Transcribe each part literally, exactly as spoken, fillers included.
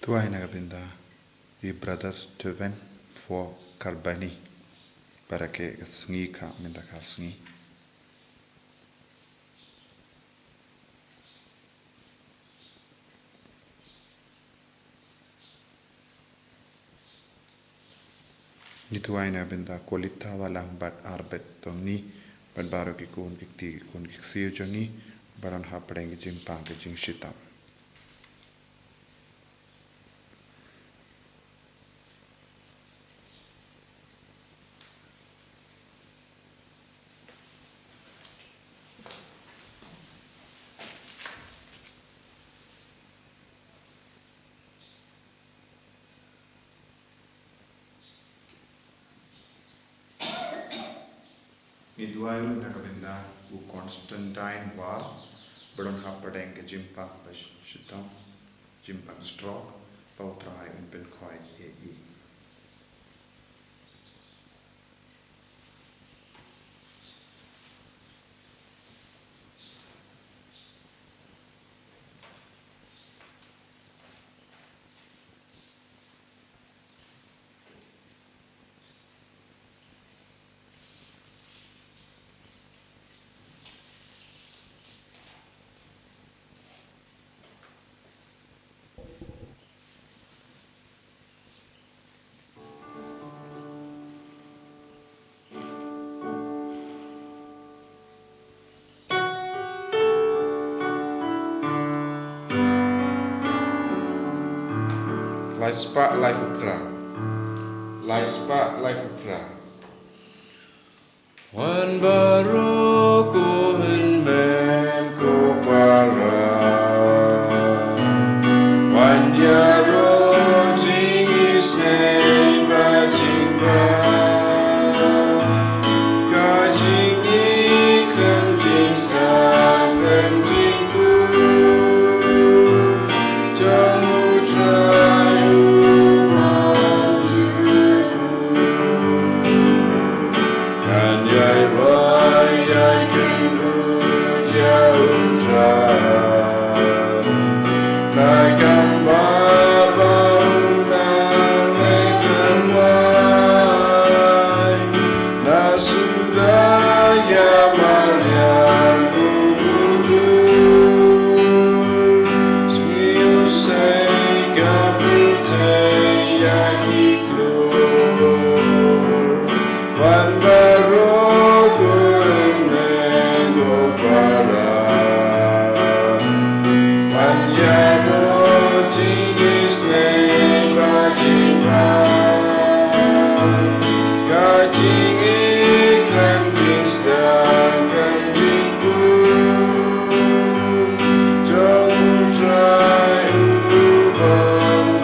Duwai na ka bynta i Brother Steven for Karbani. Ba rakhe ka sngi ka mynta ka sngi. Ngi duwai na ka bynta Kolita Walang bad Arbet Tongni bad baroh ki khun ki kti ki khun ki ksiew jong ngi ba don hapdeng ki jingpang ki jingshitom. Ngi duwai ruh na ka bynta u Constantine War ba don hapdeng ka jingpang ba shitom, jingpang stroke, ba U Trai un pynkhoi ïa i. Lai spah laiphew phra. Lai spah laiphew phra. Wan baroh ko hynmen ko para. Wan ïaroh jingisynei bad jingbatai. Ka jingïeit khlem jingstad khlem jingkhuid jong U Trai uba ju Ngan ïai rwai ïai kynduh ïa U Trai. Na ka bynta ba u nang leh khlem wai. Na suda ïa Maria u Buddha. Sngewsih ka pyrthei ïa ki Wan baroh ko hynmen ko para. Wan ïaroh jingisynei bad jingbatai. Ka jingïeit khlem jingstad khlem jingkhuid jong U Trai uba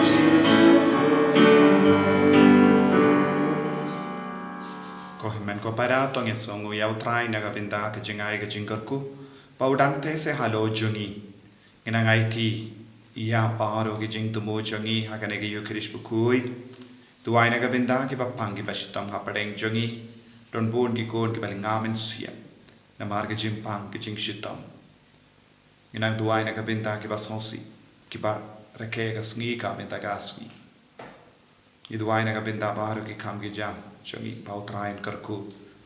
ju Ko hynmen ko para, to ngin sngewnguh ïa U Trai na ka bynta ka jingai ka jingkyrkhu ba u dang teh seh halor jong ngi. Ngin nang aiti ïa baroh ki jingthmu jong ngi ha kane ka Ïukharist bakhuid. Duwai na ka bynta kiba pang kiba shitom hapdeng jong ngi. Don bun ki khun kiba lynga mynsiem namar ka jingpang ka jingshitom. Ngin nang duwai na ka bynta kiba sngewsih, kiba rakhe ka sngi ka mynta ka sngi. Ngi duwai na ka bynta baroh ki kam ki jam jong ngi ba U Trai un kyrkhu,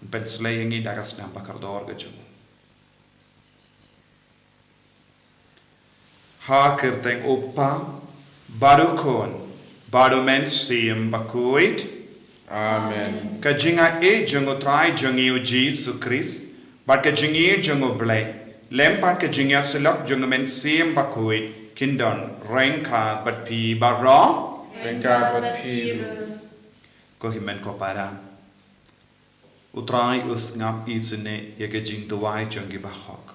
un pynslei ïa ngi da ka snam ba kordor ka jong u. Ha ka kyrteng U Kpa, bad U Khun, bad U Mynsiem Bakhuid. Amen. Ka jingaiei jong U Trai jong ngi U Jisu Khrist, bad ka jingïeit jong U Blei, lem bad ka jingïasyllok jong U Mynsiem Bakhuid, kin don ryngkat bad phi baroh. Ryngkat bad phi ruh. Ko hynmen ko para. U Trai u sngap isynei ïa ka jingduwai jong ki bahok.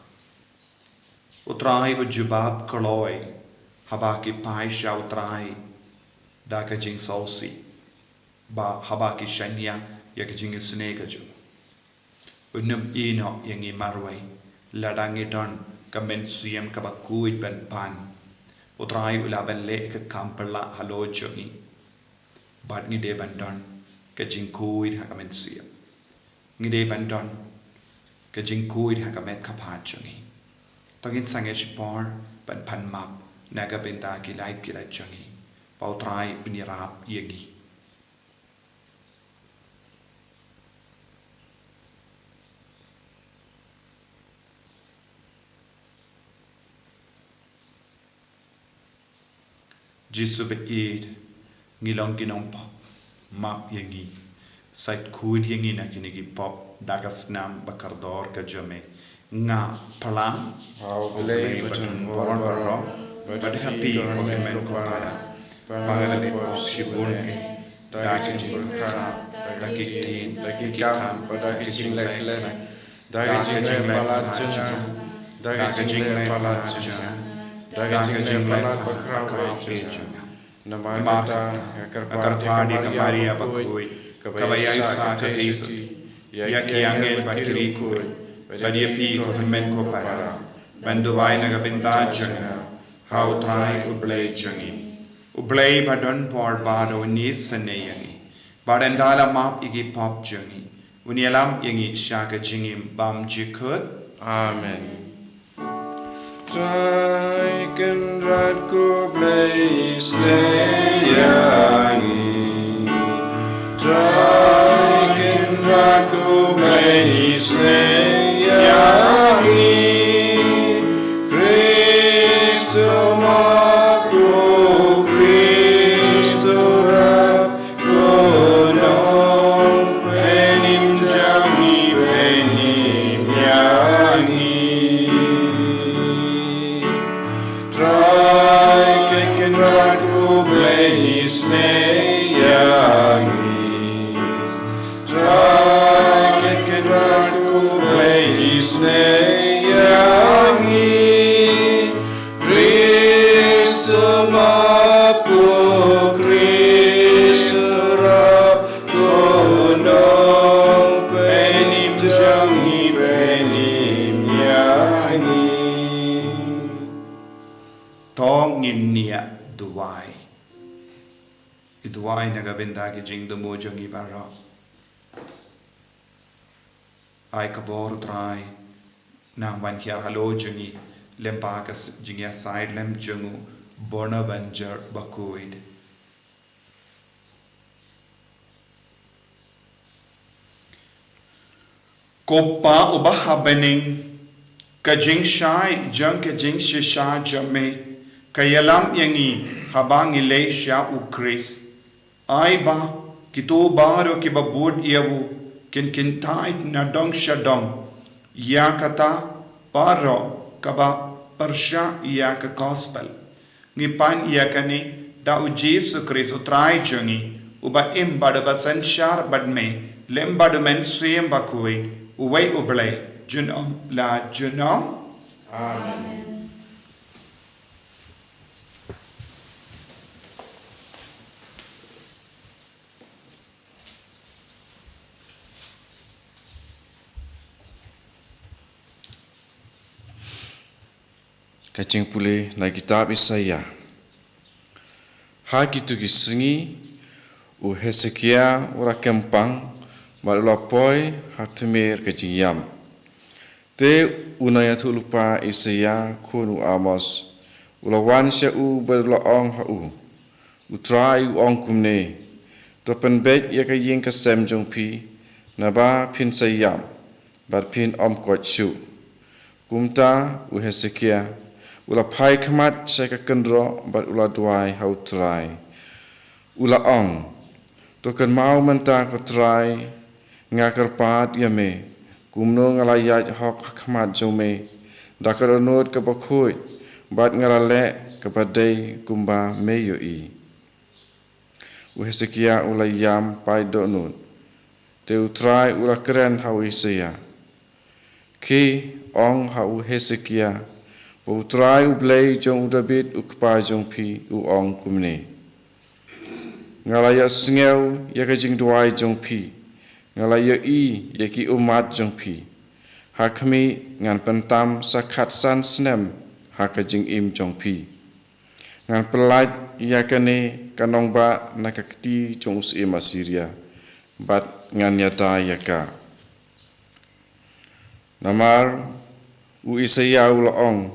U Trai u jubab kloi haba ki phai sha U Trai da ka jingsngewsih, ba haba ki shaniah ïa ka jingisynei ka jong u. Un ym ïehnoh ïa ngi marwei lada ngi don ka mynsiem kaba khuid ban pan. U Trai u lah ban leh ka kam phylla halor jong ngi. Bad ngi dei ban don ka jingkhuid ha ka mynsiem. Ngi dei ban don ka jingkhuid ha ka met ka phad jong ngi. To ngin sangeh shipor ban pan map na ka bynta ki lait ki lait jong ngi. ba U Trai un ïarap ïa ngi. Jisu ba ïeit, ngi long ki nongpop, map ïa ngi. Sa khuid ïa ngi na kine ki pop da ka snam ba kordor ka jong me. Nga pyrshang ha U Blei ba donbor baroh, bad ha phi ko hynmen ko para, ba nga la pop shibun eh, da ki jingpyrkhat, da ki ktien, da ki kam, bad da ki jingleh klet, da ka jingleh palat jong nga, da ka jingleh palat jong nga, da ka jingleh palat bakhraw jong nga. Namar kata nga kyrpad ïa ka Maria bakhuid, kaba ïaisah katei sati ïa ki angel bad ki riewkhuid, bad ïa phi ko hynmen ko para, ban duwai na ka bynta jong nga ha U Trai U Blei jong ngi. U Blei ba donbor baroh un isynei ïa ngi, bad ynda la map ïa ki pop jong ngi, un ïalam ïa ngi sha ka jingim bymjukut. Amen. Trai Kynrad ko Blei, isynei ïa ngi. Trai Kynrad ko Blei, isynei ïa ngi. Khrist u map, ko Khrist u rap, ko Nongpynim jong ngi, pynim ïa ngi. Trai Kynrad ko Blei, isynei ïa ngi. Trai Kynrad ko Blei, isynei ïa ngi. Khrist u map, ko Khrist u rap, ko Nongpynim jong ngi, pynim ïa ngi. To ngin ïa duwai. Ngi duwai na ka bynta ki jingthmu jong ngi baroh. Ai ka bor, Trai, nang ban hiar halor jong ngi lem bad ka jingïasaid lem jong u Bonaventure bakhuid. Ko Pa uba ha bneng, ka jingshai jong ka jingshisha jong me ka ïalam ïa ngi haba ngi leit sha U Khrist. Ai ba kito baroh kiba bud ïa u kin kyntait na dong sha dong ïa kata baroh kaba pyrshah ïa ka gospel. Ngi pan ïa kane da U Jisu Khrist U Trai jong ngi, uba im bad uba synshar bad me lem bad U Mynsiem Bakhuid, uwei U Blei junom la junom. Amen. Ka jingpule na kitab Isaïah. Ha kito ki sngi u Hesekiah u la kyrpang bad u la poi ha tmier ka jingïap. Te u nongïathuhlypa Isaïah khun u Amoz u la wan sha u bad u la ong ha u, U Trai u ong kumne: To pynbeit ïa ka ïing ka sem jong phi, naba phin sa ïap bad phin ym koit shuh. Kumta u Hesekiah u la phai khmat sha ka kynroh bad u la duwai ha U Trai. U la ong, To kynmaw mynta ko Trai, nga kyrpad ïa me, kumno nga la ïaid hok ha khmat jong me da ka dohnud kaba khuid, bad nga la leh kaba dei kumba me ïohi. U Hesekiah u la ïam paid dohnud. Te U Trai u la kren ha u Isaïah: Khie ong ha u Hesekiah ba U Trai U Blei jong u Dabid u kpa jong phi u ong kumne: Nga la ïohsngew ïa ka jingduwai jong phi, nga la ïohi ïa ki ummat jong phi. Ha khmih, ngan pyntam sa khatsan snem ha ka jingim jong phi. Ngan pyllait ïa kane ka nongbah na ka kti jong u syiem Assyria, bad ngan ïada ïa ka. Namar u Isaïah u la ong: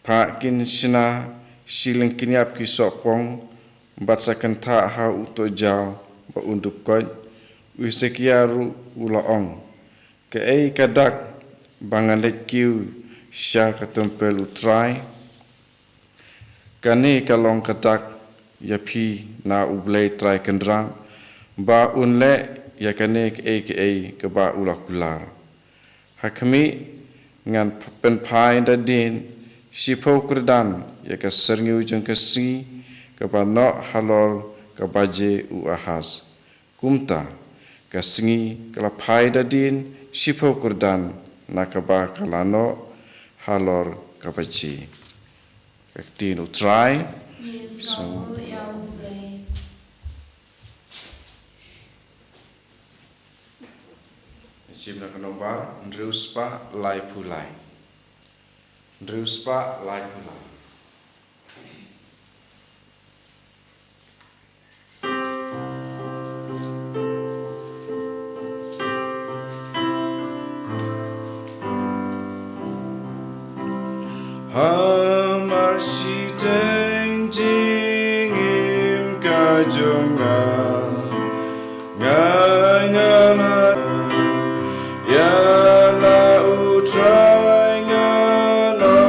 Phah kin shna shi lyngkniap ki sohpong bad sa kyntha ha uto u jaw ba un dup koit. U Hesekiah ruh u la ong, kaei ka dak ba ngan leit kiew sha ka templ U Trai? Kane ka long ka dak ïa phi na U Blei Trai Kynrad, ba un leh ïa kane kaei kaei kaba u la kular. Ha khmih, ngan pynphai da dien shiphew kyrdan ïa ka syrngiew jong ka sngi kaba noh halor ka baje u Ahaz. Kumta, ka sngi ka la phai da dien shiphew kyrdan na kaba ka la noh halor ka baje. Ka ktien U Trai. Ïa sngewbha ïa U Blei. Shim na ka nombar hynriew spah laiphew lai. Hynriew spah laiphew lai. Hamar shiteng jingim ka jong nga.